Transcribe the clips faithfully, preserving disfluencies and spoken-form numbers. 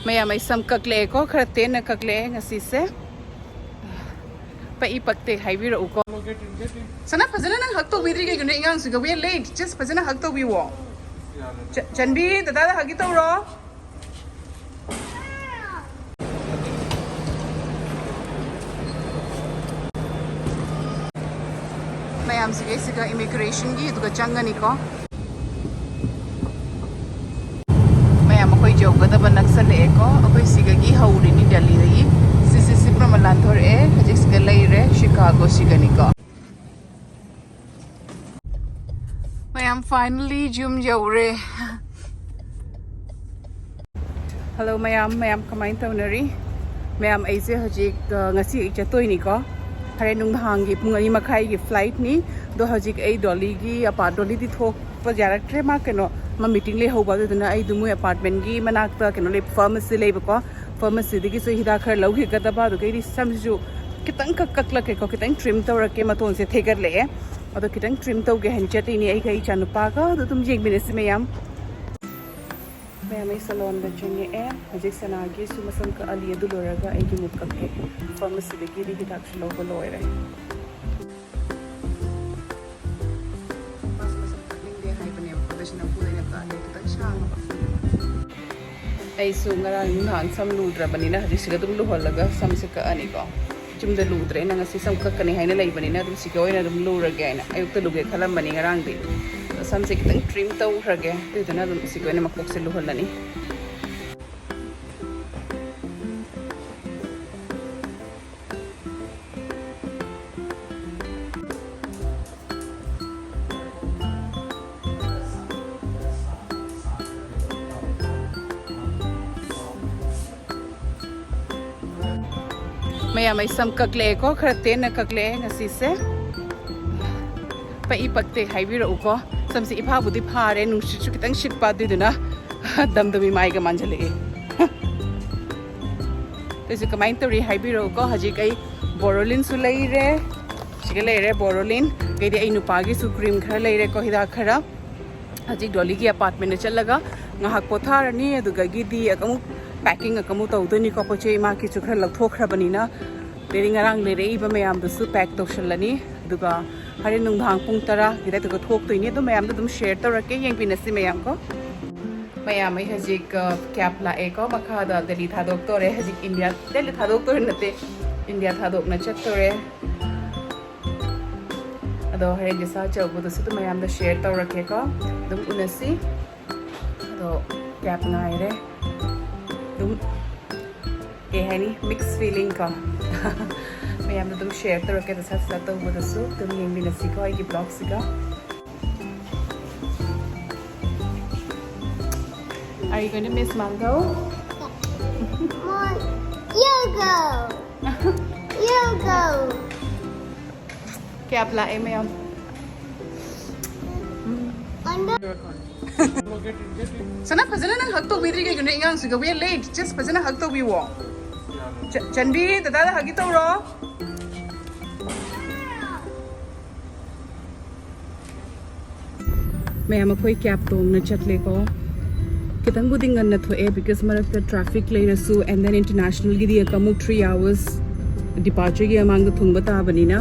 ꯃꯌꯥꯝ, ꯑꯩ ꯁꯝ ꯀꯛꯂꯛꯑꯦꯀꯣ, ꯈꯔ ꯇꯦꯟꯅ ꯀꯛꯂꯛꯑꯦ ꯉꯁꯤꯁꯦ꯫ ꯄꯛꯏ ꯄꯛꯇꯦ ꯍꯥꯏꯕꯤꯔꯛꯎꯀꯣ꯫ ꯁꯅꯥ, ꯐꯖꯅ ꯅꯪ ꯍꯛ ꯇꯧꯕꯤꯗ꯭ꯔꯤ ꯀꯩꯒꯤꯅꯣ? ꯑꯉꯥꯡꯁꯤꯒ, we are late, just ꯐꯖꯅ ꯍꯛ ꯇꯧꯕꯤꯋꯣ꯫ ꯆ- ꯆꯟꯕꯤ, ꯗꯗꯥꯗ ꯍꯛꯀꯤ ꯇꯧꯔꯣ꯫ ꯃꯌꯥꯝꯁꯤꯒꯩꯁꯤꯒ ꯏꯃꯤꯒ꯭ꯔꯦꯁꯟꯒꯤ ꯑꯗꯨꯒ ꯆꯪꯉꯅꯤꯀꯣ꯫ ꯃꯌꯥꯝ, ꯑꯩꯈꯣꯏ ꯌꯧꯒꯗꯕ ꯅꯛꯁꯜꯂꯛꯑꯦꯀꯣ꯫ ꯑꯩꯈꯣꯏ ꯁꯤꯒꯒꯤ ꯍꯧꯔꯤꯅꯤ, ꯗꯦꯜꯂꯤꯗꯒꯤ꯫ ꯁꯤꯁꯤ ꯁꯤꯄ꯭ꯔꯃ ꯂꯥꯟꯊꯣꯔꯛꯑꯦ꯫ ꯍꯧꯖꯤꯛ ꯁꯤꯒ ꯂꯩꯔꯦ, ꯁꯤꯀꯥꯒꯣ ꯁꯤꯒꯅꯤꯀꯣ꯫ ꯃꯌꯥꯝ, finally ꯌꯨꯝ ꯌꯧꯔꯦ꯫ ꯍꯜꯂꯣ ꯃꯌꯥꯝ, ꯃꯌꯥꯝ ꯀꯃꯥꯏꯅ ꯇꯧꯅꯔꯤ? ꯃꯌꯥꯝ, ꯑꯩꯁꯦ ꯍꯧꯖꯤꯛ, ꯑ, ꯉꯁꯤ ꯑꯩ ꯆꯠꯇꯣꯏꯅꯤꯀꯣ꯫ ꯍꯣꯔꯦꯟ ꯅꯨꯡꯗꯥꯡꯒꯤ ꯄꯨꯡ ꯑꯅꯤ ꯃꯈꯥꯏꯒꯤ ꯐ꯭ꯂꯥꯏꯠꯅꯤ꯫ ꯑꯗꯣ ꯍꯧꯖꯤꯛ ꯑꯩ ꯗꯣꯂꯤꯒꯤ ꯑꯄꯥ-, ꯗꯣꯂꯤꯗꯤ ꯊꯣꯛꯄ ꯌꯥꯔꯛꯇ꯭ꯔꯦ, ꯃꯥ ꯀꯩꯅꯣ, ꯃꯥ ꯃꯤꯇꯤꯡ ꯂꯩꯍꯧꯕ, ꯑꯗꯨꯗꯨꯅ ꯑꯩꯗꯣ ꯃꯣꯏ ꯑꯄꯥꯔꯠꯃꯦꯟꯒꯤ ꯃꯅꯥꯛꯇ ꯀꯩꯅꯣ ꯂꯩ, ꯐꯥꯔꯃꯥꯁꯤ ꯂꯩꯕꯀꯣ꯫ ꯐꯥꯔꯃꯥꯁꯤꯗꯒꯤꯁꯨ ꯍꯤꯗꯥꯛ ꯈꯔ ꯂꯧꯈꯤꯒꯗꯕ, ꯑꯗꯨꯒ ꯑꯩꯗꯤ ꯁꯝꯁꯤꯁꯨ ꯈꯤꯇꯪ ꯈꯛ ꯀꯛꯂꯛꯀꯦꯀꯣ, ꯈꯤꯇꯪ ꯇ꯭ꯔꯤꯝ ꯇꯧꯔꯛꯀꯦ, ꯃꯇꯣꯟꯁꯦ ꯊꯦꯒꯠꯂꯛꯑꯦ꯫ ꯑꯗꯣ ꯈꯤꯇꯪ ꯇ꯭ꯔꯤꯝ ꯇꯧꯒꯦ ꯍꯥꯏꯅ ꯆꯠꯂꯤꯅꯦ ꯑꯩꯒ ꯏꯆꯥꯅꯨꯄꯥꯒ꯫ ꯑꯗꯣ ꯑꯗꯨꯝ ꯌꯦꯡꯃꯤꯟꯅꯁꯤ ꯃꯌꯥꯝ꯫ ꯃꯌꯥꯝ, ꯑꯩ ꯁꯦꯂꯣꯟꯗ ꯆꯪꯉꯛꯑꯦ꯫ ꯍꯧꯖꯤꯛ ꯁꯅꯥꯒꯤꯁꯨ ꯃꯁꯝ ꯀꯛꯍꯜꯂꯤ, ꯑꯗꯨ ꯂꯣꯏꯔꯒ ꯑꯩꯒꯤ ꯑꯃꯨꯛ ꯀꯛꯀꯦ꯫ ꯐꯥꯔꯃꯥꯁꯤꯗꯒꯤꯗꯤ ꯍꯤꯗꯥꯛꯁꯨ ꯂꯧꯕ ꯂꯣꯏꯔꯦ꯫ ꯃꯥꯁꯨ ꯃꯁꯝ ꯀꯛꯅꯤꯡꯗꯦ ꯍꯥꯏꯕꯅꯦꯕꯀꯣ, ꯑꯗꯨꯏꯁꯨ ꯅꯝꯐꯨꯗ ꯑꯩꯅ ꯀꯛꯍꯜꯂꯦ, ꯈꯤꯇꯪ ꯁꯥꯡꯉꯕ꯫ ꯑꯩꯁꯨ ꯉꯔꯥꯡ ꯅꯨꯡꯗꯥꯡ ꯁꯝ ꯂꯨꯗ꯭ꯔꯕꯅꯤꯅ ꯍꯧꯖꯤꯛ ꯁꯤꯗ ꯑꯗꯨꯝ ꯂꯨꯍꯜꯂꯒ ꯁꯝꯁꯦ ꯀꯛꯑꯅꯤꯀꯣ꯫ ꯌꯨꯝꯗ ꯂꯨꯗ꯭ꯔꯦ, ꯑꯩꯅ ꯉꯁꯤ ꯁꯝ ꯀꯛꯀꯅꯤ ꯍꯥꯏꯅ ꯂꯩꯕꯅꯤꯅ ꯑꯗꯨꯝ ꯁꯤꯒ ꯑꯣꯏꯅ ꯑꯗꯨꯝ ꯂꯨꯔꯒꯦ ꯍꯥꯏꯅ꯫ ꯑꯌꯨꯛꯇ ꯂꯨꯒꯦ ꯈꯜꯂꯝꯕꯅꯤ ꯉꯔꯥꯡꯗꯤ, ꯑꯗꯣ ꯁꯝꯁꯦ ꯈꯤꯇꯪ ꯇ꯭ꯔꯤꯝ ꯇꯧꯈ꯭ꯔꯒꯦ, ꯑꯗꯨꯗꯨꯅ ꯑꯗꯨꯝ ꯁꯤꯒ ꯑꯣꯏꯅ ꯃꯀꯣꯛꯁꯦ ꯂꯨꯍꯜꯂꯅꯤ꯫ ꯃꯌꯥꯝ, ꯑꯩ ꯁꯝ ꯀꯛꯂꯛꯑꯦꯀꯣ, ꯈꯔ ꯇꯦꯟꯅ ꯀꯛꯂꯛꯑꯦ ꯉꯁꯤꯁꯦ꯫ ꯄꯛꯏ ꯄꯛꯇꯦ ꯍꯥꯏꯕꯤꯔꯛꯎꯀꯣ꯫ ꯁꯝꯁꯦ ꯏꯐꯥꯕꯨꯗꯤ ꯐꯥꯔꯦ, ꯅꯨꯡꯁꯤꯠꯁꯨ ꯈꯤꯇꯪ ꯁꯤꯠꯄ, ꯑꯗꯨꯏꯗꯨꯅ ꯗꯝꯗꯝ ꯏꯃꯥꯏꯒ ꯃꯥꯟꯁꯤꯜꯂꯛꯑꯦ꯫ ꯑꯗꯨꯏꯁꯨ ꯀꯃꯥꯏꯅ ꯇꯧꯔꯤ ꯍꯥꯏꯕꯤꯔꯛꯎꯀꯣ꯫ ꯍꯧꯖꯤꯛ ꯑꯩ ꯕꯣꯔꯣꯂꯤꯟꯁꯨ ꯂꯩꯔꯦ, ꯁꯤꯒ ꯂꯩꯔꯦ ꯕꯣꯔꯣꯂꯤꯟ꯫ ꯑꯗꯩꯗꯤ ꯑꯩ ꯅꯨꯄꯥꯒꯤꯁꯨ ꯀ꯭ꯔꯤꯝ ꯈꯔ ꯂꯩꯔꯦꯀꯣ, ꯍꯤꯗꯥꯛ ꯈꯔ꯫ ꯍꯧꯖꯤꯛ ꯗꯣꯂꯤꯒꯤ ꯑꯄꯥꯔꯠꯃꯦꯟꯗ ꯆꯠꯂꯒ ꯉꯥꯏꯍꯥꯛ ꯄꯣꯊꯥꯔꯅꯤ, ꯑꯗꯨꯗꯒꯤꯗꯤ ꯑꯃꯨꯛ Packing ꯑꯃꯨꯛ ꯇꯧꯗꯣꯏꯅꯤꯀꯣ꯫ ꯄꯣꯠ ꯆꯩ ꯃꯥꯒꯤꯁꯨ ꯈꯔ ꯂꯧꯊꯣꯛꯈ꯭ꯔꯕꯅꯤꯅ꯫ ꯑꯗꯩꯗꯤ ꯉꯔꯥꯡ ꯂꯩꯔꯛꯏꯕ ꯃꯌꯥꯝꯗꯨꯁꯨ pack ꯇꯧꯁꯜꯂꯅꯤ꯫ ꯑꯗꯨꯒ ꯍꯣꯔꯦꯟ ꯅꯨꯡꯗꯥꯡ ꯄꯨꯡ ꯇꯔꯥ ꯑꯗꯨꯗ ꯊꯣꯛꯇꯣꯏꯅꯤ꯫ ꯑꯗꯨ ꯃꯌꯥꯝꯗꯣ ꯑꯗꯨꯝ share ꯇꯧꯔꯛꯀꯦ, ꯌꯦꯡꯕꯤꯅꯁꯤ ꯃꯌꯥꯝ ꯀꯣ꯫ ꯃꯌꯥꯝ, ꯑꯩ ꯍꯧꯖꯤꯛ, ꯑ, cab ꯂꯥꯛꯑꯦꯀꯣ꯫ ꯃꯈꯥꯗ ꯗꯦꯜꯂꯤ ꯊꯥꯗꯣꯛꯇꯣꯔꯦ꯫ ꯍꯧꯖꯤꯛ ꯏꯟꯗꯤꯌꯥ, ꯗꯦꯜꯂꯤ ꯊꯥꯗꯣꯛꯇꯣꯔꯦ ꯅꯠꯇꯦ, ꯏꯟꯗꯤꯌꯥ ꯊꯥꯗꯣꯛꯅ ꯆꯠꯇꯣꯔꯦ꯫ ꯑꯗꯣ ꯍꯣꯔꯦꯟ ꯂꯤꯁꯥ ꯑꯆꯧꯕꯗꯨꯁꯨ ꯑꯗꯨꯝ ꯃꯌꯥꯝꯗ share ꯇꯧꯔꯛꯀꯦꯀꯣ꯫ ꯑꯗꯨꯝ ꯎꯅꯁꯤ꯫ ꯑꯗꯣ cab ꯉꯥꯏꯔꯦ꯫ ꯑꯗꯨꯝ ꯀꯩ ꯍꯥꯏꯅꯤ, mixed feeling ꯀꯣ꯫ ꯃꯌꯥꯝꯗ ꯑꯗꯨꯝ share ꯇꯧꯔꯛꯀꯦ, ꯗꯁꯥ ꯗꯁꯥ ꯇꯧꯕꯗꯁꯨ ꯑꯗꯨꯝ ꯌꯦꯡꯃꯤꯟꯅꯁꯤꯀꯣ ꯑꯩꯒꯤ vlogꯁꯤꯒ꯫ Are you going to miss Mango? Mom, you go. You go. Cab ꯂꯥꯛꯑꯦ ꯃꯌꯥꯝ꯫ ꯁꯅꯥ, ꯐꯖꯅ ꯅꯪ hug ꯇꯧꯕꯤꯗ꯭ꯔꯤ ꯀꯩꯒꯤꯅꯣ ꯑꯉꯥꯡꯁꯤꯒ? We are late. Just ꯐꯖꯅ hug ꯇꯧꯕꯤꯋꯣ꯫ ꯆ-, ꯆꯟꯕꯤ, ꯗꯗꯥꯗ hug ꯇꯧꯔꯣ꯫ ꯃꯌꯥꯝ, ꯑꯩꯈꯣꯏ cab ꯇꯣꯡꯅ ꯆꯠꯂꯦꯀꯣ꯫ ꯈꯤꯇꯪꯕꯨꯗꯤ ꯉꯟꯅ ꯊꯣꯛꯑꯦ, because ꯃꯔꯛꯇ traffic ꯂꯩꯔꯁꯨ, and then internationalꯒꯤꯗꯤ ꯑꯃꯨꯛ three hours departureꯒꯤ ꯃꯃꯥꯡꯗ ꯊꯨꯡꯕ ꯇꯥꯕꯅꯤꯅ꯫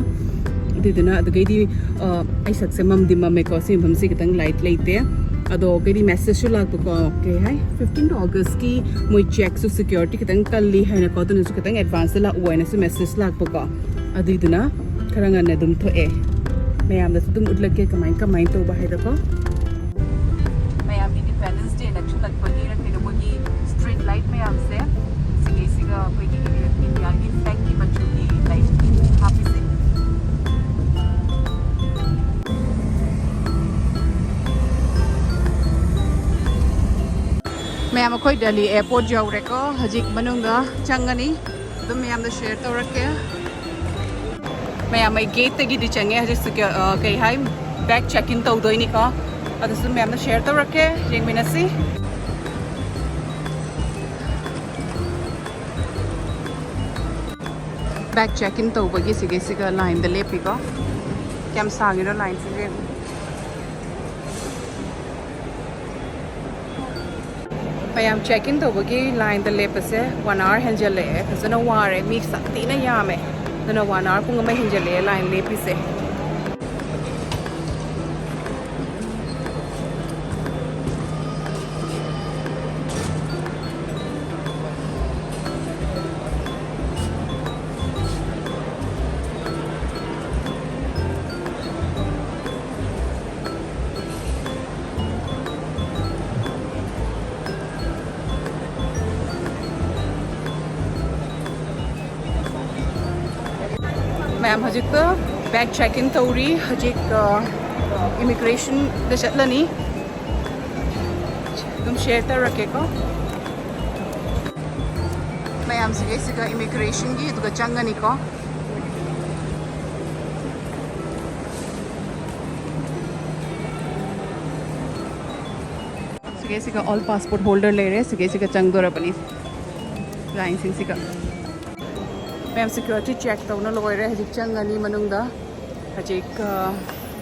ꯑꯗꯨꯗꯨꯅ ꯑꯗꯨꯒꯩꯗꯤ, ꯑ, ꯑꯩ ꯁꯛꯁꯦ ꯃꯝꯗꯤ ꯃꯝꯃꯦꯀꯣ, ꯁꯤ ꯃꯐꯝꯁꯦ ꯈꯤꯇꯪ light ꯂꯩꯇꯦ꯫ ꯑꯗꯣ ꯀꯩꯗꯤ message ꯁꯨ ꯂꯥꯛꯄꯀꯣ, ꯀꯩ ꯍꯥꯏ, fifteen Augustꯀꯤ ꯃꯣꯏ checkꯁꯨ, security ꯈꯤꯇꯪ ꯀꯜꯂꯤ ꯍꯥꯏꯅꯀꯣ, ꯑꯗꯨꯅꯁꯨ ꯈꯤꯇꯪ advance ꯂꯥꯛꯑꯣ ꯍꯥꯏꯅꯁꯨ message ꯂꯥꯛꯄꯀꯣ꯫ ꯑꯗꯨꯏꯗꯨꯅ ꯈꯔ ꯉꯟꯅ ꯑꯗꯨꯝ ꯊꯣꯛꯑꯦ꯫ ꯃꯌꯥꯝꯗꯁꯨ ꯑꯗꯨꯝ ꯎꯠꯂꯛꯀꯦ ꯀꯃꯥꯏ ꯀꯃꯥꯏꯅ ꯇꯧꯕ ꯍꯥꯏꯗꯣꯀꯣ꯫ ꯃꯌꯥꯝ, Independence Day ꯅꯛꯁꯤꯜꯂꯛꯄꯒꯤꯔ ꯀꯩꯅꯣ, ꯃꯣꯏꯒꯤ street light ꯃꯌꯥꯝꯁꯦ, ꯁꯤꯒꯤꯁꯤꯒ ꯑꯩꯈꯣꯏꯒꯤ ꯏꯟꯗꯤꯌꯥꯒꯤ flagꯀꯤ ꯃꯆꯨꯒꯤ light ꯍꯥꯞꯄꯤꯁꯦ꯫ ꯃꯌꯥꯝ, ꯑꯩꯈꯣꯏ ꯗꯦꯜꯂꯤ airport ꯌꯧꯔꯦꯀꯣ꯫ ꯍꯧꯖꯤꯛ ꯃꯅꯨꯡꯗ ꯆꯪꯉꯅꯤ꯫ ꯑꯗꯨꯝ ꯃꯌꯥꯝꯗ share ꯇꯧꯔꯛꯀꯦ꯫ ꯃꯌꯥꯝ, ꯑꯩ gateꯇꯒꯤꯗꯤ ꯆꯪꯉꯦ꯫ ꯍꯧꯖꯤꯛ secure, ꯑ, ꯀꯩ ꯍꯥꯏ, bag check in ꯇꯧꯗꯣꯏꯅꯤꯀꯣ꯫ ꯑꯗꯨꯁꯨ ꯃꯌꯥꯝꯗ share ꯇꯧꯔꯛꯀꯦ꯫ ꯌꯦꯡꯃꯤꯟꯅꯁꯤ꯫ Bag check in ꯇꯧꯕꯒꯤ ꯁꯤꯒꯤꯁꯤꯒ lineꯗ ꯂꯦꯞꯄꯤꯀꯣ꯫ ꯀꯌꯥꯝ ꯁꯥꯡꯉꯤꯅꯣ lineꯁꯤꯗ ꯌꯦꯡꯉꯨ꯫ ꯃꯌꯥꯝ check in ꯇꯧꯕꯒꯤ line ꯗ ꯂꯦꯞꯄꯁꯦ one hour ꯍꯦꯟꯖꯜꯂꯛꯑꯦ꯫ ꯐꯖꯅ ꯋꯥꯔꯦ, ꯃꯤ ꯁꯥꯊꯤꯅ ꯌꯥꯝꯃꯦ꯫ ꯑꯗꯨꯅ one hour, ꯄꯨꯡ ꯑꯃ ꯍꯦꯟꯖꯜꯂꯛꯑꯦ line ꯂꯦꯞꯄꯤꯁꯦ꯫ ꯃꯌꯥꯝ ꯍꯧꯖꯤꯛꯇ bag check in ꯇꯧꯔꯤ꯫ ꯍꯧꯖꯤꯛ, ꯑ, immigration ꯗ ꯆꯠꯂꯅꯤ꯫ ꯑꯗꯨꯝ share ꯇꯧꯔꯛꯀꯦꯀꯣ꯫ ꯃꯌꯥꯝꯁꯤꯒꯩꯁꯤꯒ immigration ꯒꯤ ꯑꯗꯨꯒ ꯆꯪꯉꯅꯤꯀꯣ꯫ ꯁꯤꯒꯩꯁꯤꯒ all passport holder ꯂꯩꯔꯦ꯫ ꯁꯤꯒꯩꯁꯤꯒ ꯆꯪꯗꯣꯔꯕꯅꯤ, line ꯁꯤꯡꯁꯤꯒ꯫ ꯃꯌꯥꯝ security check ꯇꯧꯅ ꯂꯣꯏꯔꯦ꯫ ꯍꯧꯖꯤꯛ ꯆꯪꯉꯅꯤ ꯃꯅꯨꯡꯗ꯫ ꯍꯧꯖꯤꯛ, ꯑ,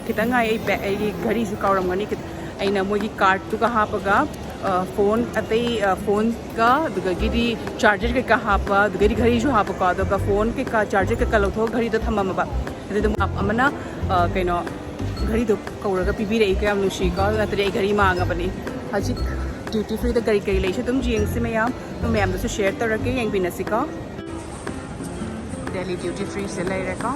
ꯈꯤꯇꯪ ꯉꯥꯏ꯫ ꯑꯩ bag, ꯑꯩꯒꯤ ꯘꯔꯤꯁꯨ ꯀꯥꯎꯔꯝꯒꯅꯤ꯫ ꯈꯤꯠ-, ꯑꯩꯅ ꯃꯣꯏꯒꯤ card ꯇꯨꯒ ꯍꯥꯞꯄꯒ, ꯑ, phone ꯑꯇꯩ, ꯑ, phone ꯒ, ꯑꯗꯨꯗꯒꯤꯗꯤ charger ꯀꯩꯀꯥ ꯍꯥꯞꯄ, ꯑꯗꯨꯗꯒꯤꯗꯤ ꯘꯔꯤꯁꯨ ꯍꯥꯞꯄꯀꯣ, ꯑꯗꯨꯒ phone ꯀꯩꯀꯥ charger ꯀꯩꯀꯥ ꯂꯧꯊꯣꯛꯑꯒ ꯘꯔꯤꯗ ꯊꯝꯃꯝꯃꯕ꯫ ꯑꯗꯨꯗ ꯑꯃꯅ, ꯑ, ꯀꯩꯅꯣ, ꯘꯔꯤꯗꯣ ꯀꯧꯔꯒ ꯄꯤꯕꯤꯔꯛꯏ꯫ ꯀꯌꯥꯝ ꯅꯨꯡꯁꯤꯀꯣ꯫ ꯑꯗꯨ ꯅꯠꯇ꯭ꯔꯗꯤ ꯑꯩ ꯘꯔꯤ ꯃꯥꯡꯉꯕꯅꯤ꯫ ꯍꯧꯖꯤꯛ duty free ꯗ ꯀꯔꯤ ꯀꯔꯤ ꯂꯩꯁꯦ ꯑꯗꯨꯝ ꯌꯦꯡꯁꯤ ꯃꯌꯥꯝ꯫ ꯑꯗꯨ ꯃꯌꯥꯝꯗꯨꯁꯨ share ꯇꯧꯔꯛꯀꯦ, ꯌꯦꯡꯃꯤꯟꯅꯁꯤꯀꯣ꯫ Delhi duty free ꯁꯦ ꯂꯩꯔꯦꯀꯣ꯫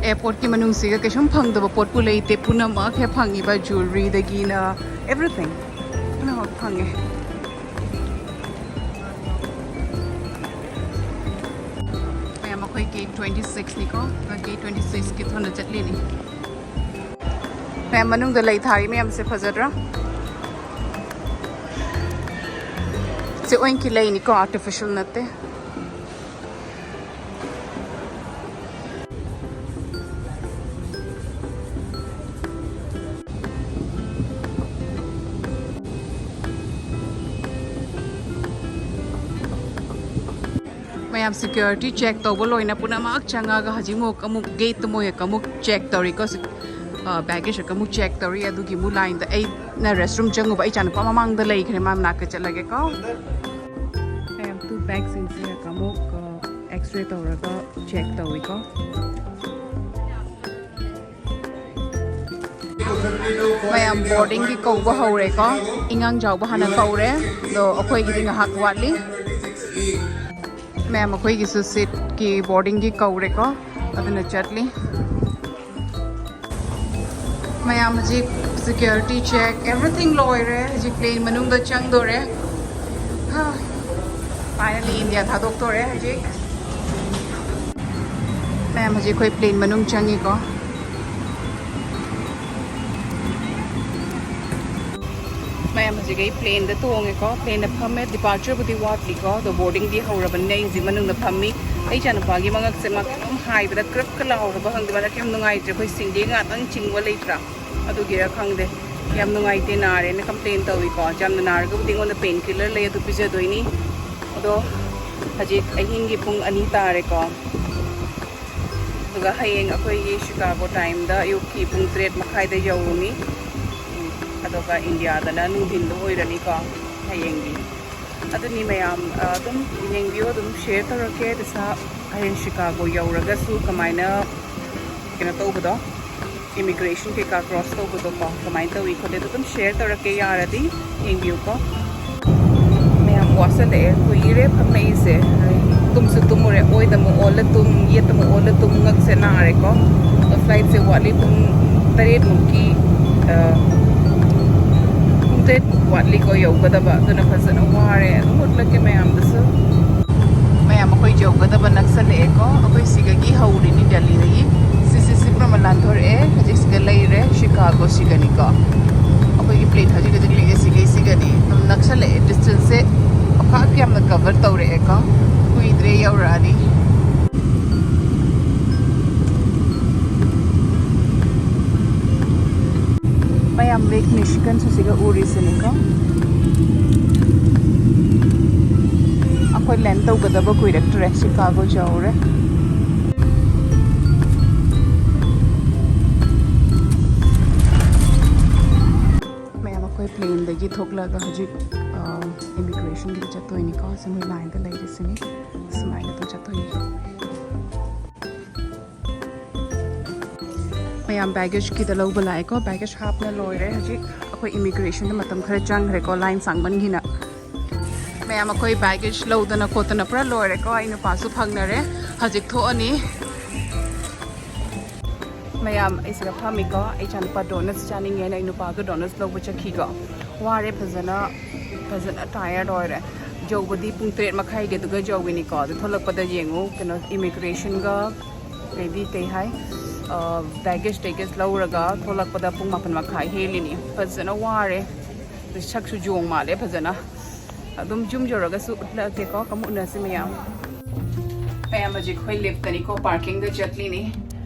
Airport ꯀꯤ ꯃꯅꯨꯡꯁꯤꯒ ꯀꯩꯁꯨꯝ ꯐꯪꯗꯕ ꯄꯣꯠꯄꯨ ꯂꯩꯇꯦ, ꯄꯨꯝꯅꯃꯛ ꯍꯦꯛ ꯐꯪꯉꯤꯕ, jewelry ꯗꯒꯤꯅ everything ꯄꯨꯝꯅꯃꯛ ꯐꯪꯉꯦ꯫ ꯃꯌꯥꯝ, ꯑꯩꯈꯣꯏ gate twenty six ꯅꯤꯀꯣ, gate twenty six ꯀꯤ ꯊꯣꯟꯗ ꯆꯠꯂꯤꯅꯤ꯫ ꯃꯌꯥꯝ, ꯃꯅꯨꯡꯗ ꯂꯩ ꯊꯥꯔꯤ ꯃꯌꯥꯝꯁꯦ ꯐꯖꯗ꯭ꯔꯥ? ꯁꯤ ꯑꯣꯏꯟꯀꯤ ꯂꯩꯅꯤꯀꯣ, artificial ꯅꯠꯇꯦ꯫ ꯃꯌꯥꯝ security check ꯇꯧꯕ ꯂꯣꯏꯅ ꯄꯨꯝꯅꯃꯛ ꯆꯪꯉꯒ ꯍꯧꯖꯤꯛ ꯑꯃꯨꯛ ꯑꯃꯨꯛ gate ꯇ ꯃꯣꯏ ꯑꯃꯨꯛ check ꯇꯧꯔꯤꯀꯣ꯫ Baggage ꯑꯃꯨꯛ check ꯇꯧꯔꯤ꯫ ꯑꯗꯨꯒꯤ ꯑꯃꯨꯛ line ꯗ ꯑꯩꯅ restroom ꯆꯪꯉꯨꯕ, ꯑꯩ ꯏꯆꯥꯅꯨꯄꯥ ꯃꯃꯥꯡꯗ ꯂꯩꯈ꯭ꯔꯦ, ꯃꯥ ꯃꯅꯥꯛꯇ ꯆꯠꯂꯒꯦꯀꯣ꯫ ꯃꯌꯥꯝ two bag ꯁꯤꯡꯁꯦ ꯑꯃꯨꯛ x-ray ꯇꯧꯔꯒ check ꯇꯧꯏꯀꯣ꯫ ꯃꯌꯥꯝ boarding ꯒꯤ ꯀꯧꯕ ꯍꯧꯔꯦꯀꯣ꯫ ꯏꯉꯥꯡ ꯆꯥꯎꯕ ꯍꯥꯟꯅ ꯀꯧꯔꯦ, ꯑꯗꯣ ꯑꯩꯈꯣꯏꯒꯤꯗꯤ ꯉꯥꯏꯍꯥꯛ ꯋꯥꯠꯂꯤ꯫ ꯃꯌꯥꯝ ꯑꯩꯈꯣꯏꯒꯤꯁꯨ seat ꯀꯤ boarding ꯒꯤ ꯀꯧꯔꯦꯀꯣ, ꯑꯗꯨꯅ ꯆꯠꯂꯤ꯫ ꯃꯌꯥꯝ ꯍꯧꯖꯤꯛ security check, everything ꯂꯣꯏꯔꯦ꯫ ꯍꯧꯖꯤꯛ plane ꯃꯅꯨꯡꯗ ꯆꯪꯗꯣꯔꯦ꯫ Finally India ꯊꯥꯗꯣꯛꯇꯣꯔꯦ ꯍꯧꯖꯤꯛ꯫ ꯃꯌꯥꯝ ꯍꯧꯖꯤꯛ ꯑꯩꯈꯣꯏ plane ꯃꯅꯨꯡ ꯆꯪꯉꯤꯀꯣ꯫ ꯃꯌꯥꯝ ꯍꯧꯖꯤꯛ ꯑꯩ plane ꯗ ꯇꯣꯡꯉꯦꯀꯣ꯫ Plane ꯗ ꯐꯝꯃꯦ꯫ Departure ꯕꯨꯗꯤ ꯋꯥꯠꯂꯤꯀꯣ, ꯑꯗꯣ boarding ꯗꯤ ꯍꯧꯔꯕꯅꯤꯅ ꯑꯩ ꯍꯧꯖꯤꯛ ꯃꯅꯨꯡꯗ ꯐꯝꯃꯤ꯫ ꯑꯩ ꯏꯆꯥꯅꯨꯄꯥꯒꯤ ꯃꯉꯛꯁꯦ ꯃꯥ ꯀꯩꯅꯣꯝ ꯍꯥꯏꯕꯗ ꯀ꯭ꯔꯛꯀ ꯂꯥꯎꯔꯕ ꯈꯪꯗꯦ, ꯃꯥꯅ ꯌꯥꯝ ꯅꯨꯡꯉꯥꯏꯇ꯭ꯔꯦ꯫ ꯑꯩꯈꯣꯏ ꯁꯤꯡꯂꯤ ꯉꯥꯛꯇꯪ ꯆꯤꯡꯕ ꯂꯩꯇ꯭ꯔꯥ, ꯑꯗꯨꯒꯤꯔ ꯈꯪꯗꯦ, ꯌꯥꯝ ꯅꯨꯡꯉꯥꯏꯇꯦ, ꯅꯥꯔꯦꯅ complain ꯇꯧꯏꯀꯣ꯫ ꯌꯥꯝꯅ ꯅꯥꯔꯒꯕꯨꯗꯤ ꯑꯩꯉꯣꯟꯗ pain killer ꯂꯩ, ꯑꯗꯨ ꯄꯤꯖꯗꯣꯏꯅꯤ꯫ ꯑꯗꯣ ꯍꯧꯖꯤꯛ ꯑꯍꯤꯡꯒꯤ ꯄꯨꯡ ꯑꯅꯤ ꯇꯥꯔꯦꯀꯣ꯫ ꯑꯗꯨꯒ ꯍꯌꯦꯡ ꯑꯩꯈꯣꯏꯒꯤ Chicago time ꯗ ꯑꯌꯨꯛꯀꯤ ꯄꯨꯡ ꯇꯔꯦꯠ ꯃꯈꯥꯏꯗ ꯌꯧꯔꯨꯅꯤ꯫ ꯑꯗꯨꯒ India ꯗꯅ ꯅꯨꯡꯊꯤꯟꯗ ꯑꯣꯏꯔꯅꯤꯀꯣ ꯍꯌꯦꯡꯒꯤ꯫ ꯑꯗꯨꯅꯤ ꯃꯌꯥꯝ, ꯑ, ꯑꯗꯨꯝ ꯌꯦꯡꯕꯤꯌꯨ, ꯑꯗꯨꯝ share ꯇꯧꯔꯛꯀꯦ꯫ ꯄꯩꯁꯥ ꯍꯌꯦꯡ Chicago ꯌꯧꯔꯒꯁꯨ ꯀꯃꯥꯏꯅ ꯀꯩꯅꯣ ꯇꯧꯕꯗꯣ, immigration ꯀꯩꯀꯥ cross ꯇꯧꯕꯗꯣꯀꯣ, ꯀꯃꯥꯏꯅ ꯇꯧꯏ ꯈꯣꯠꯂꯤ ꯑꯗꯨ ꯑꯗꯨꯝ share ꯇꯧꯔꯛꯀꯦ, ꯌꯥꯔꯗꯤ ꯌꯦꯡꯕꯤꯌꯨꯀꯣ꯫ ꯃꯌꯥꯝ ꯋꯥꯁꯜꯂꯛꯑꯦ, ꯀꯨꯏꯔꯦ ꯐꯝꯃꯛꯏꯁꯦ꯫ ꯑꯩ ꯇꯨꯝꯁꯨ ꯇꯨꯝꯃꯨꯔꯦ, ꯑꯣꯏꯗ ꯑꯃꯨꯛ ꯑꯣꯜꯂ ꯇꯨꯝ, ꯌꯦꯠꯇ ꯑꯃꯨꯛ ꯑꯣꯜꯂ ꯇꯨꯝ, ꯉꯛꯁꯦ ꯅꯥꯔꯦꯀꯣ꯫ ꯑꯗꯣ flight ꯁꯦ ꯋꯥꯠꯂꯤ ꯄꯨꯡ ꯇꯔꯦꯠꯃꯨꯛꯀꯤ, ꯑ, ꯄꯨꯡ ꯇꯔꯦꯠꯃꯨꯛ ꯋꯥꯠꯂꯤꯀꯣ ꯌꯧꯒꯗꯕ꯫ ꯑꯗꯨꯅ ꯐꯖꯅ ꯋꯥꯔꯦ꯫ ꯑꯗꯨꯝ ꯎꯠꯂꯛꯀꯦ ꯃꯌꯥꯝꯗꯁꯨ꯫ ꯃꯌꯥꯝ ꯑꯩꯈꯣꯏ ꯌꯧꯒꯗꯕ ꯅꯛꯁꯜꯂꯛꯑꯦꯀꯣ꯫ ꯑꯩꯈꯣꯏ ꯁꯤꯗꯒꯤ ꯍꯧꯔꯤꯅꯤ ꯗꯦꯜꯂꯤꯗꯒꯤ꯫ ꯁꯤꯁꯤ ꯁꯤꯞ ꯑꯃ ꯂꯥꯟꯊꯣꯔꯛꯑꯦ꯫ ꯍꯧꯖꯤꯛ ꯁꯤꯗ ꯂꯩꯔꯦ, ꯁꯤꯀꯥꯒꯣ ꯁꯤꯒꯅꯤꯀꯣ꯫ ꯑꯩꯈꯣꯏꯒꯤ plane ꯍꯧꯖꯤꯛ ꯍꯧꯖꯤꯛ ꯂꯩꯔꯦ ꯁꯤꯒꯩ ꯁꯤꯒꯅꯤ꯫ ꯑꯗꯨꯝ ꯅꯛꯁꯜꯂꯛꯑꯦ꯫ Distance ꯁꯦ ꯄꯥꯛ ꯌꯥꯝꯅ cover ꯇꯧꯔꯛꯑꯦꯀꯣ꯫ ꯀꯨꯏꯗ꯭ꯔꯦ ꯌꯧꯔꯛꯑꯅꯤ꯫ ꯃꯌꯥꯝ Lake Michigan ꯁꯨ ꯁꯤꯒ ꯎꯔꯤꯁꯤꯅꯤꯀꯣ꯫ ꯑꯩꯈꯣꯏ ꯂꯦꯟ ꯇꯧꯒꯗꯕ ꯀꯨꯏꯔꯛꯇ꯭ꯔꯦ, ꯁꯤꯀꯥꯒꯣ ꯌꯧꯔꯦ꯫ ꯃꯌꯥꯝ ꯑꯩꯈꯣꯏ ꯄ꯭ꯂꯦꯟꯗꯒꯤ ꯊꯣꯛꯂꯒ ꯍꯧꯖꯤꯛ ꯏꯃꯤꯒ꯭ꯔꯦꯁꯟꯒꯤꯗ ꯆꯠꯇꯣꯏꯅꯤꯀꯣ꯫ ꯁꯤ ꯃꯣꯏ ꯂꯥꯏꯟꯗ ꯂꯩꯔꯤꯁꯤꯅꯤ, ꯁꯨꯃꯥꯏꯅ ꯑꯗꯨꯝ ꯆꯠꯇꯣꯏꯅꯤ꯫ ꯃꯌꯥꯝ ꯕꯦꯒꯦꯖꯀꯤꯗ ꯂꯧꯕ ꯂꯥꯛꯑꯦꯀꯣ꯫ ꯕꯦꯒꯦꯖ ꯍꯥꯞꯅ ꯂꯣꯏꯔꯦ꯫ ꯍꯧꯖꯤꯛ ꯑꯩꯈꯣꯏ ꯏꯃꯤꯒ꯭ꯔꯦꯁꯟꯗ ꯃꯇꯝ ꯈꯔ ꯆꯪꯈ꯭ꯔꯦꯀꯣ, ꯂꯥꯏꯟ ꯁꯥꯡꯃꯟꯈꯤꯅ꯫ ꯃꯌꯥꯝ ꯑꯩꯈꯣꯏ ꯕꯦꯒꯦꯖ ꯂꯧꯗꯅ ꯈꯣꯠꯇꯅ ꯄꯨꯔꯥ ꯂꯣꯏꯔꯦꯀꯣ꯫ ꯑꯩ ꯅꯨꯄꯥꯁꯨ ꯐꯪꯅꯔꯦ꯫ ꯍꯧꯖꯤꯛ ꯊꯣꯛꯑꯅꯤ꯫ ꯃꯌꯥꯝ ꯑꯩ ꯁꯤꯗ ꯐꯝꯃꯤꯀꯣ꯫ ꯑꯩ ꯏꯆꯥꯅꯨꯄꯥ ꯗꯣꯅꯠꯁ ꯆꯥꯅꯤꯡꯉꯦꯅ ꯑꯩ ꯅꯨꯄꯥꯒ ꯗꯣꯅꯠꯁ ꯂꯧꯕ ꯆꯠꯈꯤꯀꯣ꯫ ꯋꯥꯔꯦ ꯐꯖꯅ, ꯐꯖꯅ ꯇꯥꯌꯔꯗ ꯑꯣꯏꯔꯦ꯫ ꯌꯧꯕꯗꯤ ꯄꯨꯡ ꯇꯔꯦꯠ ꯃꯈꯥꯏꯒꯤ ꯑꯗꯨꯒ ꯌꯧꯋꯤꯅꯤꯀꯣ꯫ ꯑꯗꯨ ꯊꯣꯛꯂꯛꯄꯗ ꯌꯦꯡꯉꯨ, ꯀꯩꯅꯣ, ꯏꯃꯤꯒ꯭ꯔꯦꯁꯟꯒ ꯀꯩꯗꯤ ꯀꯩ ꯍꯥꯏ, ꯕꯦꯒꯦꯖ ꯇꯦꯒꯦꯖ ꯂꯧꯔꯒ ꯊꯣꯛꯂꯛꯄꯗ ꯄꯨꯡ ꯃꯥꯄꯟ ꯃꯈꯥꯏ ꯍꯦꯜꯂꯤꯅꯤ꯫ ꯐꯖꯅ ꯋꯥꯔꯦ꯫ ꯑꯗꯨ ꯁꯛꯁꯨ ꯌꯣꯡ ꯃꯥꯜꯂꯦ ꯐꯖꯅ꯫ ꯑꯗꯨꯝ ꯌꯨꯝ ꯌꯧꯔꯒꯁꯨ ꯎꯠꯂꯛꯀꯦꯀꯣ, ꯀꯃꯨꯛ ꯎꯅꯁꯤ ꯃꯌꯥꯝ꯫ ꯃꯌꯥꯝ ꯍꯧꯖꯤꯛ ꯑꯩꯈꯣꯏ ꯂꯦꯞꯇꯅꯤꯀꯣ, ꯄꯥꯔꯀꯤꯡꯗ ꯆꯠꯂꯤꯅꯤ꯫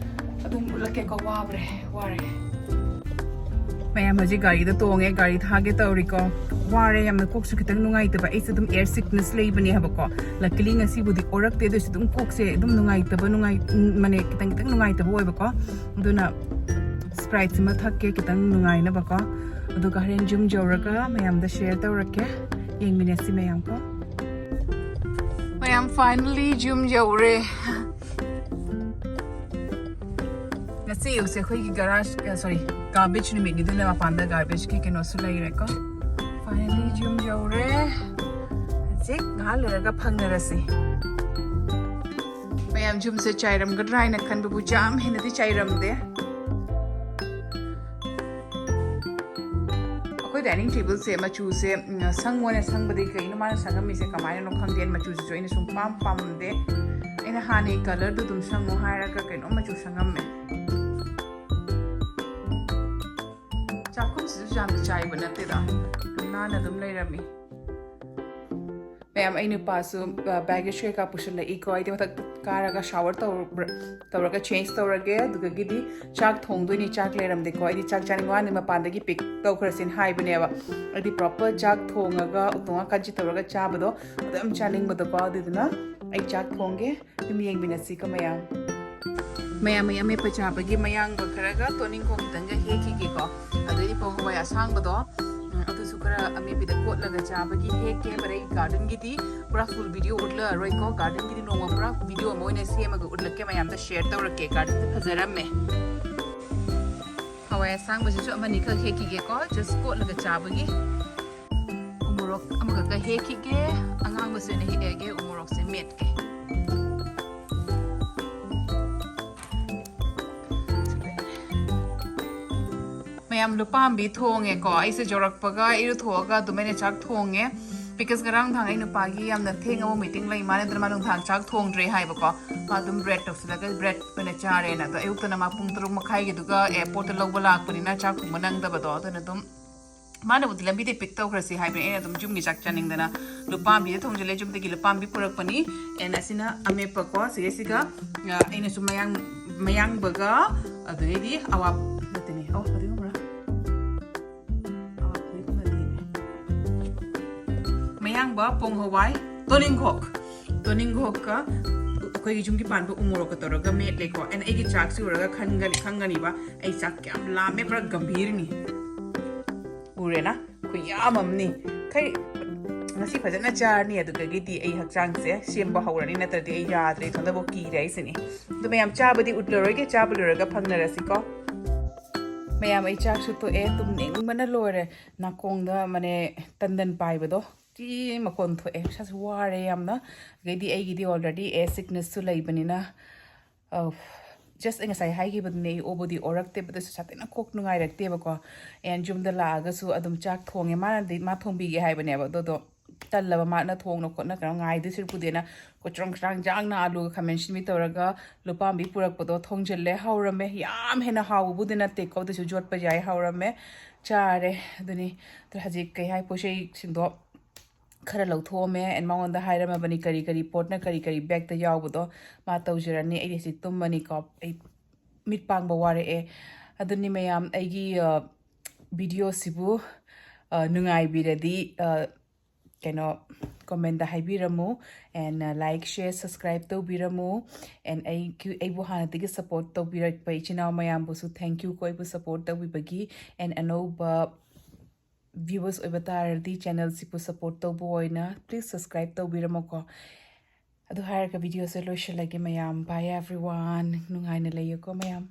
ꯑꯗꯨꯝ ꯎꯠꯂꯛꯀꯦꯀꯣ, ꯋꯥꯕ꯭ꯔꯦ, ꯋꯥꯔꯦ꯫ ꯃꯌꯥꯝ ꯍꯧꯖꯤꯛ ꯒꯥꯔꯤꯗ ꯇꯣꯡꯉꯦ, ꯒꯥꯔꯤ ꯊꯥꯒꯦ ꯇꯧꯔꯤꯀꯣ꯫ ꯋꯥꯔꯦ ꯌꯥꯝꯅ, ꯀꯣꯛꯁꯨ ꯈꯤꯇꯪ ꯅꯨꯡꯉꯥꯏꯇꯕ꯫ ꯑꯩꯁꯦ ꯑꯗꯨꯝ air sickness ꯂꯩꯕꯅꯦ ꯍꯥꯏꯕꯀꯣ꯫ Luckily ꯉꯁꯤꯕꯨꯗꯤ ꯑꯣꯔꯛꯇꯦ, ꯑꯗꯨꯏꯁꯨ ꯑꯗꯨꯝ ꯀꯣꯛꯁꯦ ꯑꯗꯨꯝ ꯅꯨꯡꯉꯥꯏꯇꯕ, ꯅꯨꯡꯉꯥꯏ-, ꯎꯝ, ꯃꯅꯦ, ꯈꯤꯇꯪ ꯈꯤꯇꯪ ꯅꯨꯡꯉꯥꯏꯇꯕ ꯑꯣꯏꯕꯀꯣ꯫ ꯑꯗꯨꯅ Sprite ꯁꯤꯃ ꯊꯛꯀꯦ ꯈꯤꯇꯪ ꯅꯨꯡꯉꯥꯏꯅꯕꯀꯣ꯫ ꯑꯗꯨꯒ ꯍꯣꯔꯦꯟ ꯌꯨꯝ ꯌꯧꯔꯒ ꯃꯌꯥꯝꯗ share ꯇꯧꯔꯛꯀꯦ꯫ ꯌꯦꯡꯃꯤꯟꯅꯁꯤ ꯃꯌꯥꯝ ꯀꯣ꯫ ꯃꯌꯥꯝ finally ꯌꯨꯝ ꯌꯧꯔꯦ꯫ ꯉꯁꯤ ꯑꯌꯨꯛꯁꯦ ꯑꯩꯈꯣꯏꯒꯤ garage, ꯑ, sorry, garbage ꯅꯨꯃꯤꯠꯅꯤ, ꯑꯗꯨꯅ ꯃꯄꯥꯟꯗ garbage ꯀꯤ ꯀꯩꯅꯣꯁꯨ ꯂꯩꯔꯦꯀꯣ꯫ Finally ꯌꯨꯝ ꯌꯧꯔꯦ꯫ ꯍꯧꯖꯤꯛ ꯉꯥꯏꯍꯥꯛ ꯂꯩꯔꯒ ꯐꯪꯅꯔꯁꯤ꯫ ꯃꯌꯥꯝ ꯌꯨꯝꯁꯦ ꯆꯥꯏꯔꯝꯒꯗ꯭ꯔꯥ ꯍꯥꯏꯅ ꯈꯟꯕꯕꯨ ꯌꯥꯝ ꯍꯦꯟꯅꯗꯤ ꯆꯥꯏꯔꯝꯗꯦ꯫ ꯑꯩꯈꯣꯏ dining table ꯁꯦ ꯃꯆꯨꯁꯦ, ꯎꯝ, ꯁꯪꯉꯣꯅ ꯁꯪꯕꯗꯤ ꯀꯩꯅꯣ ꯃꯥꯅ ꯁꯪꯉꯝꯃꯤꯁꯦ ꯀꯃꯥꯏꯅꯅꯣ ꯈꯪꯗꯦ꯫ ꯃꯆꯨꯁꯤꯁꯨ ꯑꯩꯅ ꯁꯨꯝ ꯄꯥꯝ ꯄꯥꯝꯃꯝꯗꯦ꯫ ꯑꯩꯅ ꯍꯥꯟꯅꯩ colour ꯗꯨ ꯑꯗꯨꯝ ꯁꯪꯉꯣ ꯍꯥꯏꯔꯒ ꯀꯩꯅꯣꯝ ꯃꯆꯨ ꯁꯪꯉꯝꯃꯦ꯫ ꯆꯥꯛꯈꯨꯝꯁꯤꯁꯨ ꯌꯥꯝꯅ ꯆꯥꯏꯕ ꯅꯠꯇꯦꯗ, ꯅꯥꯟꯅ ꯑꯗꯨꯝ ꯂꯩꯔꯝꯃꯤ꯫ ꯃꯌꯥꯝ, ꯑꯩ ꯅꯨꯄꯥꯁꯨ, ꯑ, baggage ꯀꯩꯀꯥ ꯄꯨꯁꯤꯜꯂꯛꯏꯀꯣ꯫ ꯑꯩꯗꯤ ꯃꯊꯛꯇ ꯀꯥꯔꯒ ꯁꯥꯋꯔ ꯇꯧꯔꯒ ꯆꯦꯟꯖ ꯇꯧꯔꯒꯦ꯫ ꯑꯗꯨꯗꯒꯤꯗꯤ ꯆꯥꯛ ꯊꯣꯡꯗꯣꯏꯅꯤ꯫ ꯆꯥꯛ ꯂꯩꯔꯝꯗꯦꯀꯣ, ꯑꯩꯗꯤ ꯆꯥꯛ ꯆꯥꯅꯤꯡꯕ ꯋꯥꯅꯤ, ꯃꯄꯥꯟꯗꯒꯤ ꯄꯤꯛ ꯇꯧꯈ꯭ꯔꯁꯤꯅ ꯍꯥꯏꯕꯅꯦꯕ꯫ ꯑꯩꯗꯤ ꯄ꯭ꯔꯣꯄꯔ ꯆꯥꯛ ꯊꯣꯡꯉꯒ ꯎꯇꯣꯡ ꯋꯥꯀꯥꯟꯁꯤ ꯇꯧꯔꯒ ꯆꯥꯕꯗꯣ ꯑꯗꯨ ꯌꯥꯝ ꯆꯥꯅꯤꯡꯕꯗꯣꯀꯣ꯫ ꯑꯗꯨꯗꯨꯅ ꯑꯩ ꯆꯥꯛ ꯊꯣꯡꯒꯦ, ꯑꯗꯨꯝ ꯌꯦꯡꯃꯤꯟꯅꯁꯤꯀꯣ ꯃꯌꯥꯝ꯫ ꯃꯌꯥꯝ ꯑꯩ ꯑꯃꯦꯠꯄ ꯆꯥꯕꯒꯤ ꯃꯌꯥꯡꯕ ꯈꯔꯒ ꯇꯣꯅꯤꯡꯈꯣꯛ ꯈꯤꯇꯪꯒ ꯍꯦꯛꯈꯤꯒꯦꯀꯣ꯫ ꯑꯗꯩꯗꯤ ꯄꯣꯡ ꯍꯋꯥꯏ ꯑꯁꯥꯡꯕꯗꯣ, ꯎꯝ, ꯑꯗꯨꯁꯨ ꯈꯔ ꯑꯃꯦꯠꯄꯤꯗ ꯀꯣꯠꯂꯒ ꯆꯥꯕꯒꯤ ꯍꯦꯛꯀꯦ꯫ ꯕꯠ ꯑꯩ ꯒꯥꯔꯗꯦꯟꯒꯤꯗꯤ ꯄꯨꯔꯥ ꯐꯨꯜ ꯚꯤꯗꯤꯑꯣ ꯎꯠꯂꯔꯣꯏꯀꯣ꯫ ꯒꯥꯔꯗꯦꯟꯒꯤꯗꯤ ꯅꯣꯡꯃ ꯄꯨꯔꯥ ꯚꯤꯗꯤꯑꯣ ꯑꯃ ꯑꯣꯏꯅ ꯁꯦꯝꯃꯒ ꯎꯠꯂꯛꯀꯦ, ꯃꯌꯥꯝꯗ ꯁꯦꯌꯔ ꯇꯧꯔꯛꯀꯦ꯫ ꯒꯥꯔꯗꯦꯟꯗꯤ ꯐꯖꯔꯝꯃꯦ꯫ ꯍꯋꯥꯏ ꯑꯁꯥꯡꯕꯁꯤꯁꯨ ꯑꯃꯅꯤꯈꯛ ꯍꯦꯛꯈꯤꯒꯦꯀꯣ, ꯖꯁ ꯀꯣꯠꯂꯒ ꯆꯥꯕꯒꯤ꯫ ꯎꯃꯣꯔꯣꯛ ꯑꯃꯈꯛꯀ ꯍꯦꯛꯈꯤꯒꯦ꯫ ꯑꯉꯥꯡꯕꯁꯦ ꯑꯣꯏꯅ ꯍꯦꯛꯑꯒꯦ, ꯎꯃꯣꯔꯣꯛꯁꯦ ꯃꯦꯠꯀꯦ꯫ ꯃꯌꯥꯝ, ꯂꯨꯄꯥꯝꯕꯤ ꯊꯣꯡꯉꯦꯀꯣ꯫ ꯑꯩꯁꯦ ꯌꯧꯔꯛꯄꯒ ꯏꯔꯨꯊꯣꯛꯑꯒ ꯑꯗꯨꯝ ꯑꯩꯅ ꯆꯥꯛ ꯊꯣꯡꯉꯦ꯫ ꯕꯤꯀꯁ ꯉꯔꯥꯡ ꯅꯨꯡꯗꯥꯡ ꯑꯩ ꯅꯨꯄꯥꯒꯤ ꯌꯥꯝꯅ ꯊꯦꯡꯉꯕ ꯃꯤꯇꯤꯡ ꯂꯩ ꯃꯥꯅ, ꯑꯗꯨꯅ ꯃꯥ ꯅꯨꯡꯗꯥꯡ ꯆꯥꯛ ꯊꯣꯡꯗ꯭ꯔꯦ ꯍꯥꯏꯕꯀꯣ꯫ ꯃꯥ ꯑꯗꯨꯝ ꯕ꯭ꯔꯦꯗ ꯇꯧꯁꯤꯜꯂꯒ ꯕ꯭ꯔꯦꯗ ꯑꯣꯏꯅ ꯆꯥꯔꯦꯅ꯫ ꯑꯗꯣ ꯑꯌꯨꯛꯇꯅ ꯃꯥ ꯄꯨꯡ ꯇꯔꯨꯛ ꯃꯈꯥꯏꯒꯤꯗꯨꯒ ꯑꯦꯌꯔꯄꯣꯔꯠꯇ ꯂꯧꯕ ꯂꯥꯛꯄꯅꯤꯅ ꯆꯥꯛ ꯊꯣꯡꯕ ꯅꯪꯗꯕꯗꯣ, ꯑꯗꯨꯅ ꯑꯗꯨꯝ ꯃꯥꯅꯕꯨꯗꯤ ꯂꯝꯕꯤꯗꯩ ꯄꯤꯛ ꯇꯧꯈ꯭ꯔꯁꯤ ꯍꯥꯏꯕꯅꯦ, ꯑꯩꯅ ꯑꯗꯨꯝ ꯌꯨꯝꯒꯤ ꯆꯥꯛ ꯆꯥꯅꯤꯡꯗꯅ ꯂꯨꯄꯥꯝꯕꯤꯗ ꯊꯣꯡꯖꯤꯜꯂꯦ꯫ ꯌꯨꯝꯗꯒꯤ ꯂꯨꯄꯥꯝꯕꯤ ꯄꯨꯔꯛꯄꯅꯤ꯫ ꯑꯦꯟ ꯑꯁꯤꯅ ꯑꯃꯦꯠꯄꯀꯣ, ꯁꯤꯒꯩꯁꯤꯒ, ꯑ, ꯑꯩꯅꯁꯨ ꯃꯌꯥꯡ-, ꯃꯌꯥꯡꯕꯒ, ꯑꯗꯨꯗꯩꯗꯤ ꯑꯋꯥ-, ꯅꯠꯇꯦꯅꯦ, ꯑꯋꯥꯐꯗꯤ ꯈꯪꯕ꯭ꯔꯥ? ꯑꯋꯥꯐꯗꯤ ꯈꯪꯗꯦꯅꯦ꯫ ꯃꯌꯥꯡꯕ, ꯄꯣꯡ ꯍꯋꯥꯏ, ꯇꯣꯅꯤꯡꯈꯣꯛ, ꯇꯣꯅꯤꯡꯈꯣꯛꯀ ꯑꯩꯈꯣꯏꯒꯤ ꯌꯨꯝꯒꯤ ꯄꯥꯟꯕ ꯎꯃꯣꯔꯣꯛꯀ ꯇꯧꯔꯒ ꯃꯦꯠꯂꯦꯀꯣ꯫ ꯑꯩꯅ ꯑꯩꯒꯤ ꯆꯥꯛꯁꯤ ꯎꯔꯒ ꯈꯟꯒꯅꯤ, ꯈꯪꯒꯅꯤꯕ ꯑꯩ ꯆꯥꯛ ꯀꯌꯥꯝ ꯂꯥꯝꯃꯦ, ꯄꯨꯔꯥ ꯒꯝꯚꯤꯔꯅꯤ꯫ ꯎꯔꯦꯅ? ꯈꯨꯌꯥꯝ ꯑꯃꯅꯤ꯫ ꯈꯩ ꯉꯁꯤ ꯐꯖꯅ ꯆꯥꯔꯅꯤ, ꯑꯗꯨꯗꯒꯤꯗꯤ ꯑꯩ ꯍꯛꯆꯥꯡꯁꯦ ꯁꯦꯝꯕ ꯍꯧꯔꯅꯤ, ꯅꯠꯇ꯭ꯔꯗꯤ ꯑꯩ ꯌꯥꯗ꯭ꯔꯦ, ꯏꯊꯟꯗꯕꯨ ꯀꯤꯔꯦ ꯑꯩꯁꯤꯅꯤ꯫ ꯑꯗꯨ ꯃꯌꯥꯝ ꯆꯥꯕꯗꯤ ꯎꯠꯂꯔꯣꯏꯒꯦ, ꯆꯥꯕ ꯂꯣꯏꯔꯒ ꯐꯪꯅꯔꯁꯤꯀꯣ꯫ ꯃꯌꯥꯝ, ꯑꯩ ꯆꯥꯛꯁꯨ ꯇꯣꯛꯑꯦ, ꯇꯨꯝꯅꯤꯡꯕꯅ ꯂꯣꯏꯔꯦ꯫ ꯅꯥꯀꯣꯡꯗ ꯃꯅꯦ ꯇꯟꯗꯟ ꯄꯥꯏꯕꯗꯣ ꯆꯤ ꯃꯈꯣꯟ ꯊꯣꯛꯑꯦ, ꯏꯁꯥꯁꯨ ꯋꯥꯔꯦ ꯌꯥꯝꯅ꯫ ꯑꯗꯩꯗꯤ ꯑꯩꯒꯤꯗꯤ already air sicknessꯁꯨ ꯂꯩꯕꯅꯤꯅ, ꯑꯧ, ꯖꯁ ꯑꯩ ꯉꯁꯥꯏ ꯍꯥꯏꯈꯤꯕꯗꯨꯅꯦ, ꯑꯩ ꯑꯣꯕꯨꯗꯤ ꯑꯣꯔꯛꯇꯦꯕ, ꯑꯗꯨꯁꯨ ꯁꯥꯊꯤꯅ ꯀꯣꯛ ꯅꯨꯡꯉꯥꯏꯔꯛꯇꯦꯕꯀꯣ꯫ ꯑꯦꯟ ꯌꯨꯝꯗ ꯂꯥꯛꯑꯒꯁꯨ ꯑꯗꯨꯝ ꯆꯥꯛ ꯊꯣꯡꯉꯦ, ꯃꯥꯅꯗꯤ ꯃꯥ ꯊꯣꯡꯕꯤꯒꯦ ꯍꯥꯏꯕꯅꯦꯕ, ꯑꯗꯨꯗꯣ ꯇꯜꯂꯕ, ꯃꯥꯅ ꯊꯣꯡꯅ ꯈꯣꯠꯅ ꯀꯩꯅꯣ ꯉꯥꯏꯗꯣꯏ ꯁꯔꯨꯛꯄꯨꯗꯤꯅ ꯀꯣꯆ꯭ꯔꯪ ꯆ꯭ꯔꯥꯡ ꯆꯥꯡꯅ ꯑꯂꯨꯒ ꯈꯥꯃꯦꯟ ꯑꯁꯤꯟꯕꯤ ꯇꯧꯔꯒ ꯂꯨꯄꯥꯝꯕꯤ ꯄꯨꯔꯛꯄꯗꯣ ꯊꯣꯡꯖꯤꯜꯂꯦ, ꯍꯧꯔꯝꯃꯦ꯫ ꯌꯥꯝ ꯍꯦꯟꯅ ꯍꯥꯎꯕꯕꯨꯗꯤ ꯅꯠꯇꯦꯀꯣ, ꯑꯗꯨꯁꯨ ꯌꯣꯠꯄ ꯌꯥꯏ, ꯍꯧꯔꯝꯃꯦ, ꯆꯥꯔꯦ꯫ ꯑꯗꯨꯅꯤ, ꯑꯗꯣ ꯍꯧꯖꯤꯛ ꯀꯩ ꯍꯥꯏ, ꯄꯣꯠ ꯆꯩꯁꯤꯡꯗꯣ ꯈꯔ ꯂꯧꯊꯣꯛꯑꯝꯃꯦ꯫ And ꯃꯉꯣꯟꯗ ꯍꯥꯏꯔꯝꯃꯕꯅꯤ ꯀꯔꯤ ꯀꯔꯤ ꯄꯣꯠꯅ ꯀꯔꯤ ꯀꯔꯤ bag ꯇ ꯌꯥꯎꯕꯗꯣ ꯃꯥ ꯇꯧꯖꯔꯅꯤ꯫ ꯑꯩꯗꯤ ꯁꯤ ꯇꯨꯝꯃꯅꯤꯀꯣ, ꯑꯩ ꯃꯤꯠ ꯄꯥꯡꯕ ꯋꯥꯔꯛꯑꯦ꯫ ꯑꯗꯨꯅꯤ ꯃꯌꯥꯝ, ꯑꯩꯒꯤ video ꯁꯤꯕꯨ ꯅꯨꯡꯉꯥꯏꯕꯤꯔꯗꯤ ꯀꯩꯅꯣ comment ꯇ ꯍꯥꯏꯕꯤꯔꯝꯃꯨ꯫ And like, share, subscribe ꯇꯧꯕꯤꯔꯝꯃꯨ꯫ And ꯑꯩꯒꯤ ꯑꯩꯕꯨ ꯍꯥꯟꯅꯗꯒꯤ support ꯇꯧꯕꯤꯔꯛꯄ ꯏꯆꯤꯟ ꯏꯅꯥꯎ ꯃꯌꯥꯝꯕꯨꯁꯨ thank you ꯀꯣ, ꯑꯩꯕꯨ support ꯇꯧꯕꯤꯕꯒꯤ꯫ And ꯑꯅꯧꯕ viewers ꯑꯣꯏꯕ ꯇꯥꯔꯗꯤ channel ꯁꯤꯕꯨ support ꯇꯧꯕ ꯑꯣꯏꯅ please subscribe ꯇꯧꯕꯤꯔꯝꯃꯨꯀꯣ꯫ ꯑꯗꯨ ꯍꯥꯏꯔꯒ video ꯁꯦ ꯂꯣꯏꯁꯤꯜꯂꯒꯦ ꯃꯌꯥꯝ꯫ Bye everyone꯫ ꯅꯨꯡꯉꯥꯏꯅ ꯂꯩꯌꯨꯀꯣ ꯃꯌꯥꯝ꯫